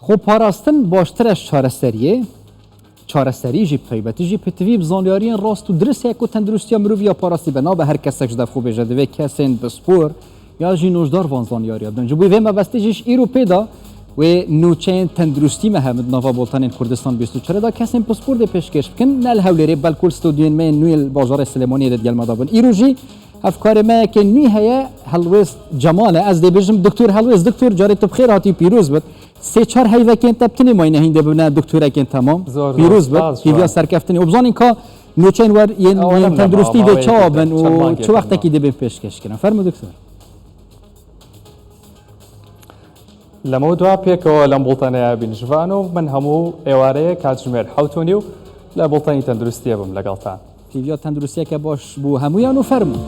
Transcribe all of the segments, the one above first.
Xweparastin baştir e ji çareseriyê. Çareserî jî bi taybetî jî pêtivî bi zanyariyên rast û dirist heye ku tenduristiya mirovî ya parastî be. Nabe her kesek ji dev xwe bêje divê kesên pispor ya jî nojdar van zanyariya bidin. Ji bo vê mebestê jî ji îro pê de wê nûçeyên tenduristî me hebin di nava bultenên Kurdistan 24 de kesên pispor dê pêşkêş bikin ne li Hewlêrê belku li stûdyoyên me yên nû yên li bajarê Silêmaniyê dê digel me de bin. Îro jî Hevkarê me yekê nû heye Helwêst Cemal e. Ez dê bêjim Doktor Helwêst. Doktor carê tu bi xêr hatî pîroz bit. Sê çar heyvekên te bi tinê mayîne hîn dê bibine doktorekên temam. Zor zor Pîroz bit. spas ji Hêviya we. serkeftinê û bizanîn ka nûçeyên wer yên Ew yên nem nema tenduristî dê maweyekê çawa te bin çend û mangê çi te ma. wextekî dê bên pêşkêşkirin. Fermo doktor. لەمەودوا پێکەوە لەم بوڵتەنەیە بین ژڤان و من هەموو ئێوارەیە کاتژمێر حەوت و نیو لە بوڵتەنی تەندروستیە بم لەگەڵتان. هیویا تەندروستیەکە باش بۆ هەموویان و فەرموو.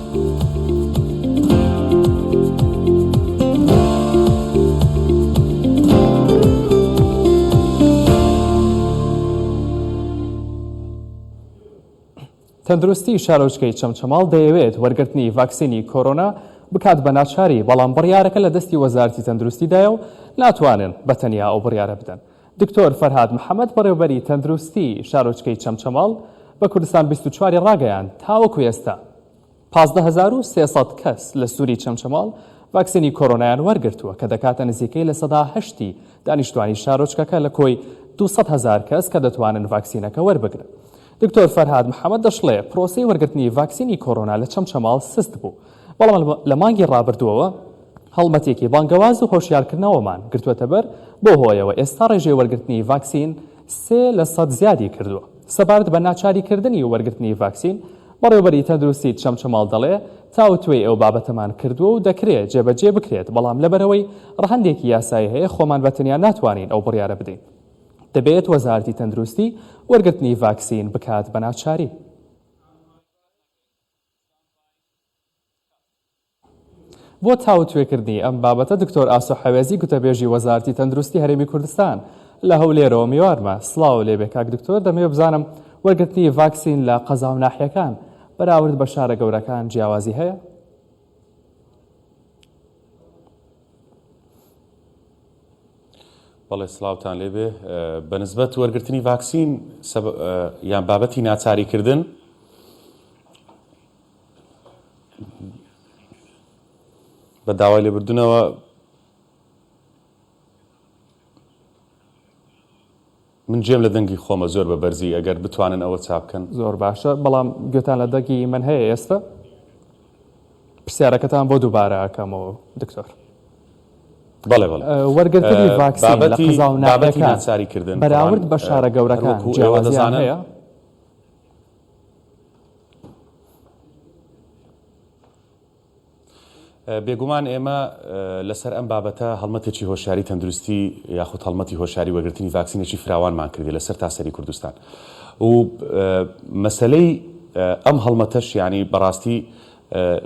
تەندروستی شارۆچکەی چەمچەماڵ دەیەوێت وەرگرتنی ڤاکسینی کۆرۆنا بکات بە ناچاری، بەڵام بڕیارەکە لە دەستی وەزارەتی تەندروستیدایە و ناتوانن بە تەنیا ئەو بڕیارە بدەن. دکتۆر فەرهاد محەمەد بەڕێوبەری تەندروستی شارۆچکەی چەمچەماڵ بە کوردستان 24 ی ڕاگەیاند، تاوەکو ئێستا 15300 کەس لە سووری چەمچەماڵ ڤاکسینی کۆرۆنایان وەرگرتووە کە دەکاتە نزیکەی 8% دانیشتوانی شارۆچکەکە لە کۆی 200 هەزار کەس کە دەتوانن ڤاکسینەکە وەربگرن. دکتۆر فەرهاد محەمەد دەشڵێ، پرۆسەی وەرگرتنی ڤاکسینی کۆرۆنا لە چەمچەماڵ سست بوو، بەڵام لە مانگی ڕابردووەوە هەڵمەتێکی بانگەواز و هۆشیارکردنەوەمان گرتووەتەبەر، بەو هۆیەوە ئێستا ڕێژەی وەرگرتنی ڤاکسین 3% زیادی کردووە. سەبارەت بە ناچاریکردنی وەرگرتنی ڤاکسین، بەڕێوەبەری تەندروستی چەمچەماڵ دەڵێ، تاوتوێی ئەو بابەتەمان کردووە و دەکرێ جێبەجێ بکرێت، بەڵام لەبەرئەوەی ڕەهەندێکی یاسایی هەیە خۆمان بە تەنیا ناتوانین ئەو بڕیارە بدەین. دەبێت وەزارەتی تەندروستی وەرگرتنی ڤاکسین بکات بە ناچاری. بۆ تاوتوێکردنی ئەم بابەتە دکتۆر ئاسۆ حەوێزی گوتەبێژی وەزارەتی تەندروستی هەرێمی کوردستان لە هەولێرەوە میوانمە. سڵاو لێبێ کاک دکتۆر، دەمەوێت بزانم وەرگرتنی ڤاکسین لە قەزا و ناحیەکان بەراورد بە شارە گەورەکان جیاوازی هەیە؟ بەڵێ سڵاوتان لێبێ بە نسبەت وەرگرتنی ڤاکسین یان بابەتی ناچاریکردن بە داوای لێبوردنەوە من گوێم لە دەنگی خۆمە زۆر بە بەرزی ئەگەر بتوانن ئەوە چابکەن. زۆر باشە بەڵام گوێتان لە دەنگی من هەیە ئێستا؟ پرسیارەکەتان بۆ دووبارە ئەکەمەوە دکتۆر. بەڵێ بەڵێ. وەرگرتنی ڤاکسین لە بابەتی قەزا و بابەتی ناحیەکان ناچاری کردن تەبعەن بەراورد بە شارە هەر گەورەکان وەکو ئێوە جیاوازیان دەزانن هەیە؟ بێگومان ئێمە لەسەر ئەم بابەتە هەڵمەتێکی هۆشیاری تەندروستی یاخود هەڵمەتی هۆشیاری وەرگرتنی ڤاکسینێکی فراوانمان کردی لەسەر تاسەری کوردستان و مەسەلەی ئەم هەڵمەتەش یانی بەڕاستی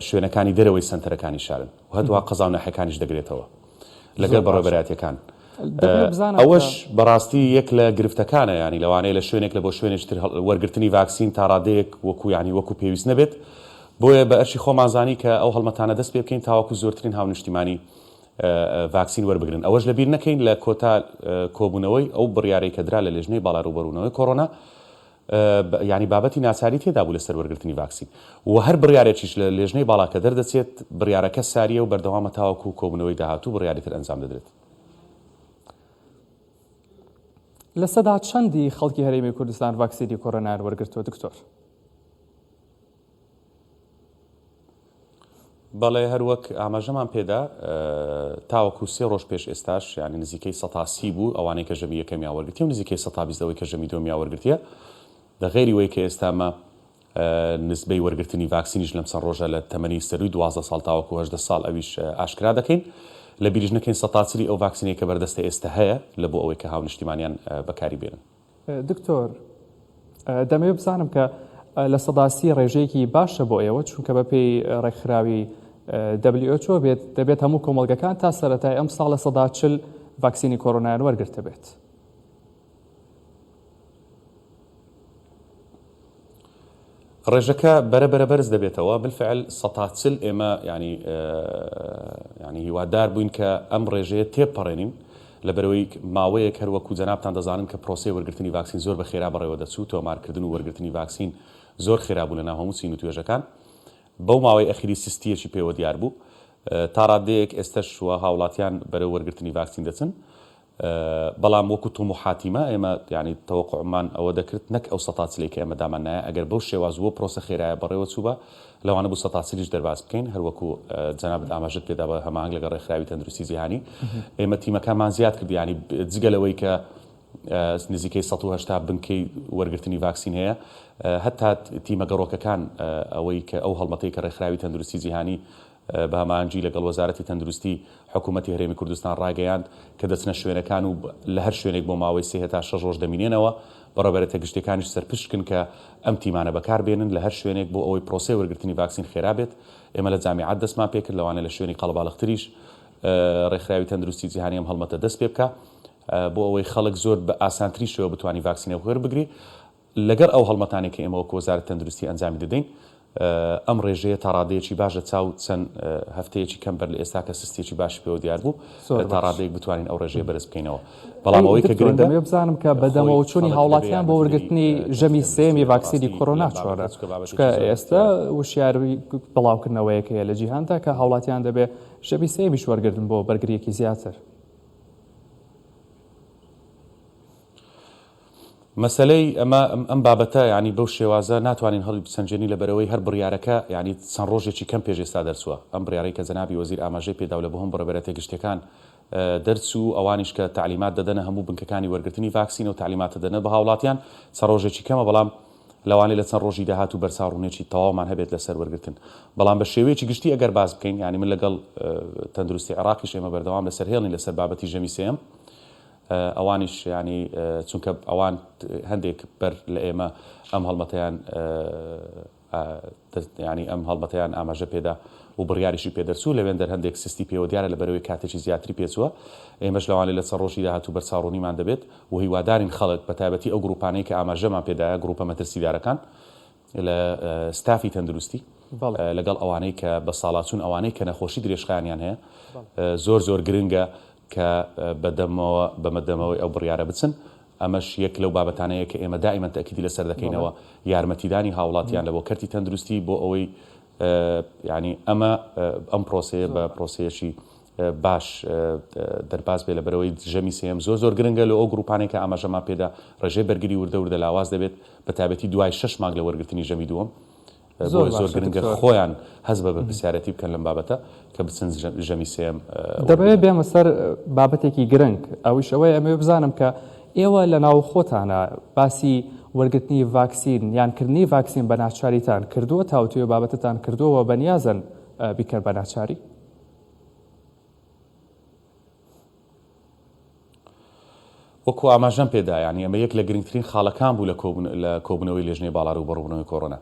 شوێنەکانی دەرەوەی سەنتەرەکانی شارن و هەروەها قەزا و ناحیەکانیش دەگرێتەوە لەگەڵ بەڕێوەبەرایەتیەکان. ئەوەش بەڕاستی یەک لە گرفتەکانە یانی لەوانەیە لە شوێنێک لە بۆ شوێنێکی تر وەرگرتنی ڤاکسین تا ڕادەیەک وەکو یانی وەکو پێویست نەبێت بۆیە بە ئەرکی خۆمان زانی کە ئەو هەڵمەتانە دەست پێ بکەین تاوەکو زۆرترین هاونیشتیمانی ڤاکسین وەربگرن ئەوەش لەبیر نەکەین لە کۆتا کۆبوونەوەی ئەو بڕیارەی کە درا لە لێژنەی باڵای ڕووبەڕوونەوەی کۆرۆنا یانی بابەتی ناچاری تێدا بوو لەسەر وەرگرتنی ڤاکسین و هەر بڕیارێکیش لە لێژنەی باڵا کە دەردەچێت بڕیارەکە سارییە و بەردەوامە تاوەکو کۆبوونەوەی داهاتوو بڕیاری تر ئەنجام دەدرێت. لەسەدا چەندی خەڵکی هەرێمی کوردستان ڤاکسینی کۆرۆنایان وەرگرتووە دکتۆر؟ بەڵێ هەر وەک ئاماژەمان پێدا تاوەکو سێ ڕۆژ پێش ئێستاش یانی نزیکەی سەتا سی بوو ئەوانەی کە ژەمی یەکەمیان وەرگرتیە و نزیکەی سەتا 20 ئەوەی کە ژەمی دووەمیان وەرگرتیە لە غەیری وەی کە ئێستا مە نسبەی وەرگرتنی ڤاکسینیش لەم چەند ڕۆژە لە تەمەنی سەرووی 12 ساڵ تاوەکو 18 ساڵ ئەویش ئاشکرا دەکەین لە بیریش نەکەین سەتا چلی ئەو ڤاکسینەی کە بەردەستە ئێستا هەیە لە بۆ ئەوەی کە هاونیشتیمانیان بەکاری بێنن. دکتۆر دەمەوێت بزانم کە 30% ڕێژەیەکی باشە بۆ ئێوە چونکە بە پێی ڕێکخراوی WHO بێت دەبێت هەموو کۆمەڵگەکان تا سەرەتای ئەم ساڵ 40% ڤاکسینی کۆرۆنایان وەرگرتە بێت. ڕێژەکە بەرە بەرە بەرز دەبێتەوە بالفعل 40% ئێمە ینی ینی هیوادار بووین کە ئەم ڕێژەیە تێپەڕێنین. لەبەرئەوەی ماوەیەک هەر وەکو جەنابتان دەزانن کە پرۆسەی وەرگرتنی ڤاکسین زۆر بە خێرا بەڕێوە دەچوو، تۆمارکردن و وەرگرتنی ڤاکسین زۆر خێرا بوو لەناو هەموو چین و توێژەکان. بەو ماوەی ئەخیری سستییەکی پێوە دیار بوو. تا ڕاددەیەک ئێستەش وا هاوڵاتیان بەرەو وەرگرتنی ڤاکسین دەچن. بەڵام وەکو توموحاتی مە ئێمە یانی تەوەقوعمان ئەوە دەکرد نەک ئەو سەتا چلەی کە ئێمە دامان نایە ئەگەر بەو شێواز و بەو پرۆسە خێرایە بەڕێوە چووبا لەوانە بوو سەتا چلیش دەرباز بکەین هەر وەکو جەنابت ئاماژەت پێدا بە هەماهەنگ لەگەڵ ڕێکخراوی تەندروستی جیهانی ئێمە تیمەکانمان زیاد کرد یانی جگە لەوەی کە نزیکەی 180 بنکەی وەرگرتنی ڤاکسین هەیە هەتا تیمە گەڕۆکەکان ئەوەی کە ئەو هەڵمەتەی کە ڕێکخراوی تەندروستی جیهانی بە هەماهەنگی لەگەڵ وەزارەتی تەندروستی حکوومەتی هەرێمی کوردستان ڕایگەیاند کە دەچنە شوێنەکان و لە هەر شوێنێک بۆ ماوەی سێ هەتا شەش ڕۆژ دەمینێنەوە، بەڕێوەبەرێتە گشتیەکانیش سەرپشکن کە ئەم تیمانە بەکار بێنن لە هەر شوێنێک بۆ ئەوەی پرۆسەی وەرگرتنی ڤاکسین خێرا بێت، ئێمە لە جامیعات دەستمان پێکرد لەوانەیە لە شوێنی قەڵەباڵغتریش ڕێکخراوی تەندروستی جیهانی ئەم هەڵمەتە دەست پێ بکا بۆ ئەوەی خەڵک زۆر بە ئاسانترین شێوە بتوانی ڤاکسینەکە وەربگری. لەگەڵ ئەو هەڵمەتانەی کە ئێمە وەکو وەزارەتی تەندروستی ئەنجامی دەدەین، ئەم ڕێژەیە تا ڕادەیەکی باش لە چاو چەند هەفتەیەکی کەم بەر لە ئێستا کە سستییەکی باشی پێوە دیار بوو، تا ڕادەیەک بتوانین ئەو ڕێژەیە بەرز بکەینەوە. بەڵام ئەوەی کە گرنگە، دەمەوێت بزانم کە بەدەمەوەچوونی هاوڵاتیان بۆ وەرگرتنی ژەمی سێیەمی ڤاکسینی کۆرۆنا چۆنە؟ چونکە ئێستا وشیاری بڵاوکردنەوەیەک هەیە لە جیهاندا کە هاوڵاتیان دەبێت ژەمی سێیەمیش وەرگرن بۆ بەرگرییەکی زیاتر. مەسەلەی ئەمە ئەم بابەتە یانی بەو شێوازە ناتوانین هەڵی بسەنجێنین لەبەرئەوەی هەر بڕیارەکە یانی چەند ڕۆژێکی کەم پێش ئێستا دەرچووە ئەم بڕیارەی کە جەنابی وەزیر ئاماژەی پێدا و لە بۆ هەموو بەڕێوەبەرایەتیە گشتیەکان دەرچوو ئەوانیش کە تەعلیمات دەدەنە هەموو بنکەکانی وەرگرتنی ڤاکسین و تەعلیماتە دەدەنە بە هاوڵاتیان چەند ڕۆژێکی کەمە بەڵام لەوانەیە لە چەند ڕۆژی داهاتوو بەرچاوڕوونیەکی تەواومان هەبێت لەسەر وەرگرتن بەڵام بە شێوەیەکی گشتی ئەگەر باس بکەین یانی من لەگەڵ تەندروستی عێراقیش ئێمە بەردەوام لەسەر هێڵین لەسەر بابەتی ژەمی سێیەم ئەوانیش یانی چونکە ئەوان هەندێک بەر لە ئێمە ئەم هەڵمەتەیان ینی ئەم هەڵمەتەیان ئاماژە پێدا و بڕیاریشی پێدەرچوو لەوێن دەر هەندێک سستی پێوە دیارە لە بەرەوەی کاتێکی زیاتری پێچووە ئێمەش لەوانەیە لە چەند ڕۆژی داهاتوو بەرچاوڕوونیمان دەبێت و هیوادارین خەڵک بە تایبەتی ئەو گروپانەی کە ئاماژەمان پێدایە گروپە مەترسیدارەکان لە ستافی تەندروستی لەگەڵ ئەوانەی کە بە ساڵاچوون ئەوانەی کە نەخۆشی درێژخایەنیان هەیە زۆر زۆر گرنگە کە بە دەمەوە بە مەدەمەوەی ئەو بڕیارە بچن ئەمەش یەک لەو بابەتانەیە کە ئێمە دائیمەن تەئکیدی لەسەر دەکەینەوە یارمەتیدانی هاوڵاتیان لە بۆ کەرتی تەندروستی بۆ ئەوەی یانی ئەمە ئەم پرۆسەیە بە پرۆسەیەکی باش دەرباز بێ لەبەرئەوەی ژەمی سێیەم زۆر زۆر گرنگە لۆ ئەو گروپانەی کە ئاماژەمان پێدا ڕێژەی بەرگری وردە وردە لاواز دەبێت بە تایبەتی دوای شەش مانگ لە وەرگرتنی ژەمی دووەم زۆر بۆیە زۆر باشە گرنگە دکتۆر. خۆیان هەست بە بەرپرسیارێتی بکەن لەم بابەتە کە بچن ژەمی سێیەم دەمەوێت وەربگرن. بێمە سەر بابەتێکی گرنگ ئەویش ئەوەیە ئەمەوێت بزانم کە ئێوە لە ناو خۆتانە باسی وەرگرتنی ڤاکسین یان کردنی ڤاکسین بە ناچاریتان کردووە تاوتوێ بابەتەتان کردووە و بەنیازن بیکەن بە ناچاری؟ وەکو ئاماژەم پێدا یانی ئەمە یەک لە گرنگترین خاڵەکان بوو لە کۆبوونەوەی لێژنەی باڵا ڕووبەڕووبوونەوەی کۆرۆنا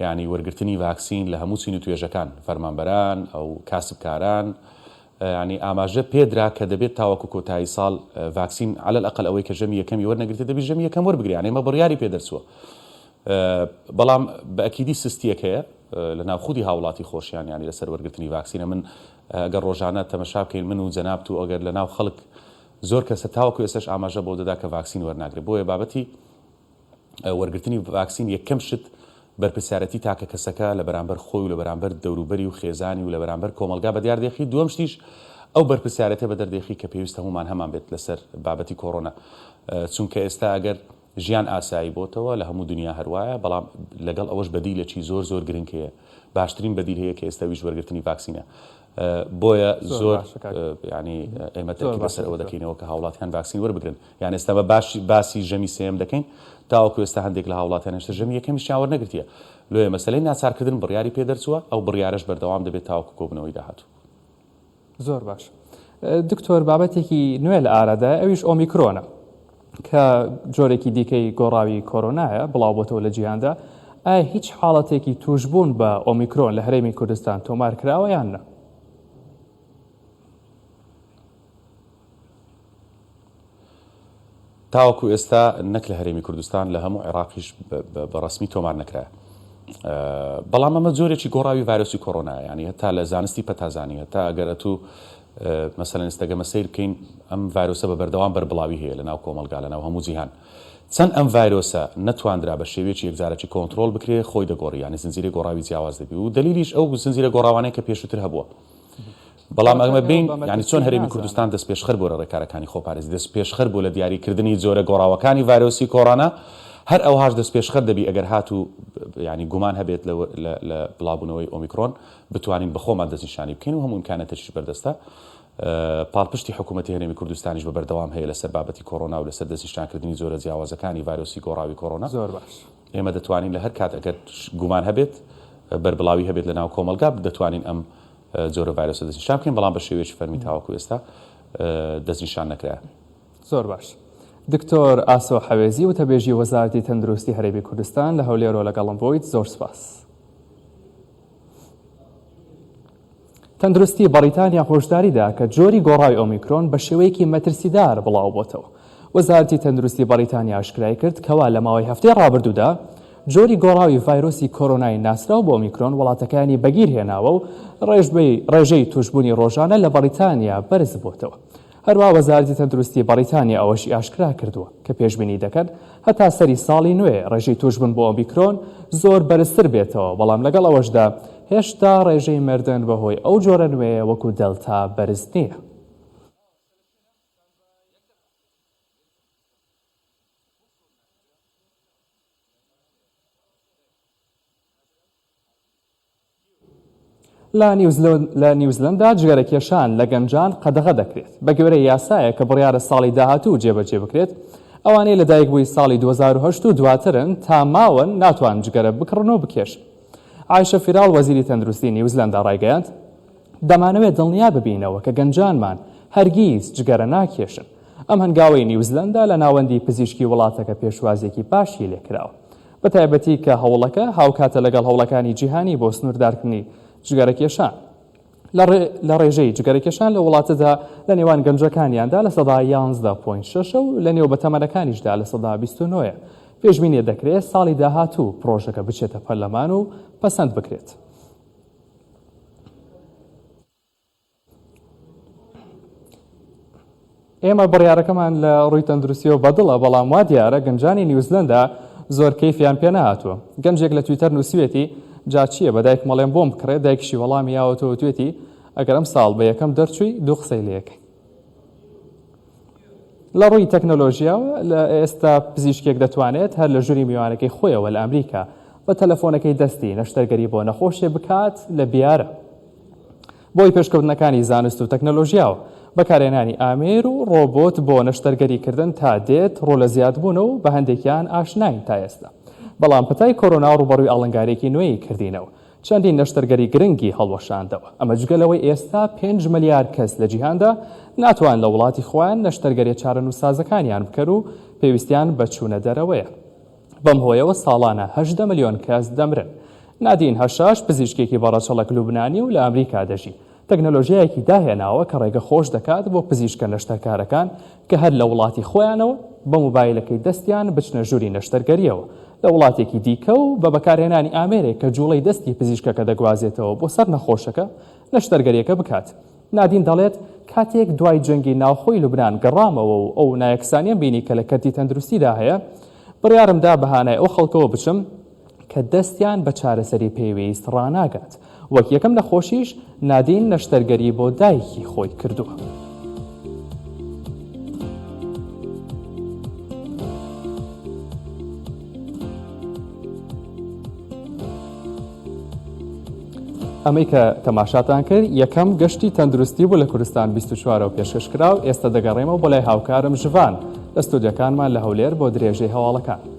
یانی وەرگرتنی ڤاکسین لە هەموو چین و توێژەکان فەرمانبەران ئەو کاسبکاران ینی ئاماژە پێدرا کە دەبێت تاوەکو کۆتایی ساڵ ڤاکسین عەلەل ئەقل ئەوەی کە ژەمی یەکەمی وەرنەگرتێت دەبی ژەمی یەکەم وەربگرێ یانی ئەمە بڕیاری پێ دەرچووە بەڵام بە ئەکیدی سستیەک هەیە لە ناو خودی هاوڵاتی خۆشیان یانی لەسەر وەرگرتنی ڤاکسینە من ئەگەر ڕۆژانە تەمەشا بکەین من و جەنابت و ئەگەر لە ناو خەڵک زۆر کەسە تاوەکو ئێستاش ئاماژە بەوە دەدا کە ڤاکسین وەرناگرێت بۆیە بابەتی وەرگرتنی ڤاکسین یەکەم شت بەرپرسیارەتی تاکە کەسەکە لە بەرامبەر خۆی و لە بەرامبەر دەوروبەری و خێزانی و لە بەرامبەر کۆمەڵگا بەدیار دێخی دووەم شتیش ئەو بەرپرسیارەتە بەدەر دێخی کە پێویستە هەموومان هەمان بێت لەسەر بابەتی کۆرۆنا چونکە ئێستا ئەگەر ژیان ئاسایی بۆتەوە لە هەموو دنیا هەر وایە بەڵام لەگەڵ ئەوەش بەدیلێکی زۆر زۆر گرنگ هەیە باشترین بەدیل هەیە کە ئێستا ویش وەرگرتنی ڤاکسینە بۆیە زۆر زۆر یانی ئێمە زۆر تەئکید باشە لەسەر ئەوە دکتۆر. دەکەینەوە کە هاوڵاتیان ڤاکسین وەربگرن یان ئێستا بە باشی باسی ژەمی سێیەم دەکەین تاوەکو ئێستا هەندێک لە هاوڵاتیان هێشتا ژەمی یەکەمیشیان وەرنەگرتیە لۆیە مەسەلەی ناچارکردن بڕیاری پێ دەرچووە ئەو بڕیارەش بەردەوام دەبێت تاوەکو کۆبوونەوەی داهاتوو. زۆر باش دکتۆر بابەتێکی نوێ لە ئارادایە ئەویش ئۆمیکرۆنە کە جۆرێکی دیکەی گۆڕاوی کۆرۆنایە بڵاوبۆتەوە لە جیهاندا ئایا هیچ حاڵەتێکی توشبوون بە ئۆمیکرۆن لە هەرێمی کوردستان تۆمار کراوە یان نا؟ تاوەکو ئێستا نەک لە هەرێمی کوردستان لە هەموو عێراقیش بە ڕەسمی تۆمار نەکرایە. بەڵام ئەمە جۆرێکی گۆڕاوی ڤایرۆسی کۆرۆنایە یانی هەتا لە زانستی پەتازانی هەتا ئەگەر ئەتوو مەسەلەن ئێستەگەمە سەیر بکەین ئەم ڤایرۆسە بە بەردەوام بەربڵاوی هەیە لە ناو کۆمەڵگا لە ناو هەموو جیهان چەند ئەم ڤایرۆسە نەتواندرا بە شێوەیەکی یەکجارەکی کۆنترۆڵ بکرێ خۆی دەگۆڕی یانی زنجیرەی گۆڕاوی جیاواز دەبی و دەلیلیش ئەو زنجیرە گۆڕاوانەیە کە پێشووتر هەبووە بەڵام ئەمە بین یانی چۆن هەرێمی کوردستان دەستپێشخەر بووە لە ڕێکارەکانی خۆپارێزی، دەستپێشخەر بووە لە دیاریکردنی جۆرە گۆڕاوەکانی ڤایرۆسی کۆرۆنا، هەر ئەوهاش دەستپێشخەر دەبی ئەگەر هاتوو یانی گومان هەبێت لە لە بڵاوبوونەوەی ئۆمیکرۆن بتوانین بە خۆمان دەستنیشانی بکەین و هەموو ئیمکاناتێکیش بەردەستە. پاڵپشتی حکوومەتی هەرێمی کوردستانیش بە بەردەوام هەیە لەسەر بابەتی کۆرۆنا و لەسەر دەستنیشانکردنی جۆرە جیاوازەکانی ڤایرۆسی گۆڕاوی کۆرۆنا. زۆر باش. ئێمە دەتوانین لە هەر کات ئەگەر گومان هەبێت بەربڵاوی هەبێت لە ناو کۆمەڵگا دەتوانین ئەم جۆرە ڤایرۆسە دەستنیشان بکەین بەڵام بە شێوەیەکی فەرمی تاوەکو ئێستا دەستنیشان نەکرایە. زۆر باش. دکتۆر ئاسۆ حەوێزی وتەبێژی وەزارەتی تەندروستی هەرێمی کوردستان لە هەولێرەوە لەگەڵم بوویت زۆر سپاس. تەندروستی بەڕیتانیا هۆشداری دا کە جۆری گۆڕاوی ئۆمیکرۆن بە شێوەیەکی مەترسیدار بڵاوبۆتەوە. وەزارەتی تەندروستی بەڕیتانیا ئاشکرای کرد کەوا لە ماوەی هەفتەی ڕابردوودا جۆری گۆڕاوی ڤایرۆسی کۆرۆنای ناسراو بە ئۆمیکرۆن وڵاتەکەیانی بەگیر هێناوە و ڕێژەی تووشبوونی ڕۆژانە لە بەڕیتانیا بەرزبۆتەوە. هەروەها وەزارەتی تەندروستی بەڕیتانیا ئەوەشی ئاشکرا کردووە کە پێشبینی دەکەن هەتا سەری ساڵی نوێ ڕێژەی تووشبوون بۆ ئۆمیکرۆن زۆر بەرزتر بێتەوە، بەڵام لەگەڵ ئەوەشدا هێشتا ڕێژەی مردن بەهۆی ئەو جۆرە نوێیە وەکو دەلتا بەرز نییە. لە نیوزلەندا جگەرەکێشان لە گەنجان قەدەغە دەکرێت. بەگوێرەی یاسایەک کە بڕیارە ساڵی داهاتوو جێبەجێ بکرێت، ئەوانەی لەدایکبووی ساڵی 2008 و دواترن تا ماون ناتوانن جگەرە بکڕن و بکێشن. عایشە فیراڵ وەزیری تەندروستی نیوزلەندا ڕایگەیاند، دەمانەوێت دڵنیا ببینەوە کە گەنجانمان هەرگیز جگەرە ناکێشن. ئەم هەنگاوەی نیوزلەندا لە ناوەندی پزیشکی وڵاتەکە پێشوازییەکی باشی لێکراوە. بەتایبەتی کە هەوڵەکە هاوکاتە لەگەڵ هەوڵەکانی جیهانی بۆ سنووردارکردنی جگەرەکێشان. لە ڕێژەی جگەرەکێشان لە وڵاتەدا لە نێوان گەنجەکانیاندا 11.6% و لە نێو بەتەمەنەکانیشدا 29% ە. پێشبینی دەکرێت ساڵی داهاتوو پڕۆژەکە بچێتە پەرلەمان و پەسەند بکرێت. ئێمە بڕیارەکەمان لە ڕووی تەندروستیەوە بەدڵە، بەڵام وا دیارە گەنجانی نیوزلەندا زۆر کەیفیان پێ نەهاتووە. گەنجێک لە تویتەر نووسیوێتی، جا چییە بە دایکم ئەڵێم بۆم بکڕێ، دایکیشی وەڵامی یاوەتەوە وتوێتی، ئەگەر ئەمساڵ بە یەکەم دەرچووی دوو قسەی لێ ئەکەین. لە ڕووی تەکنەلۆژیاوە لە ئێستا پزیشکێک دەتوانێت هەر لە ژووری میوانەکەی خۆیەوە لە ئەمریکا بە تەلەفۆنەکەی دەستی نەشتەرگەری بۆ نەخۆشێ بکات لە بیارە. بەهۆی پێشکەوتنەکانی زانست و تەکنەلۆژیاوە، بەکارهێنانی ئامێر و ڕۆبۆت بۆ نەشتەرگەریکردن تا دێت ڕوو لە زیادبوونە و بە هەندێکیان ئاشناین تا ئێستا. بەڵام پەتای کۆرۆنا ڕووبەڕووی ئاڵنگارییەکی نوێی کردینەوە، چەندین نەشتەرگەری گرنگی هەڵوەشاندەوە، ئەمە جگە لەوەی ئێستا پێنج ملیار کەس لە جیهاندا ناتوانن لە وڵاتی خۆیان نەشتەرگەرییە چارەنووسسازەکانیان بکەن و پێویستیان بە چوونە دەرەوەیە. بەم هۆیەوە ساڵانە 18 ملیۆن کەس دەمرن. نادین هەشاش پزیشکێکی بە ڕەچەڵەک لوبنانی و لە ئەمریکا دەژی، تەکنەلۆژیایەکی داهێناوە کە ڕێگە خۆش دەکات بۆ پزیشکە نەشتەرکارەکان کە هەر لە وڵاتی خۆیانەوە بە مۆبایلەکەی دەستیان بچنە ژووری نەشتەرگەرییەوە لە وڵاتێکی دیکە و بە بەکارهێنانی ئامێرێک کە جوڵەی دەستی پزیشکەکە دەگوازێتەوە بۆ سەر نەخۆشەکە نەشتەرگەرییەکە بکات. نادین دەڵێت، کاتێک دوای جەنگی ناوخۆی لوبنان گەڕامەوە و ئەو نایەکسانیەم بینی کە لە کەرتی تەندروستیدا هەیە، بڕیارم دا بە هانای ئەو خەڵکەوە بچم کە دەستیان بە چارەسەری پێویست ڕاناگات. وەک یەکەم نەخۆشیش نادین نەشتەرگەری بۆ دایکی خۆی کردووە. ئەمەی کە تەماشاتان کرد یەکەم گەشتی تەندروستی بوو لە کوردستان 24 ەوە پێشکەش کرا و ئێستا دەگەڕێمەوە بۆ لای هاوکارم ژڤان لە ستۆدیۆکانمان لە هەولێر بۆ درێژەی هەواڵەکان.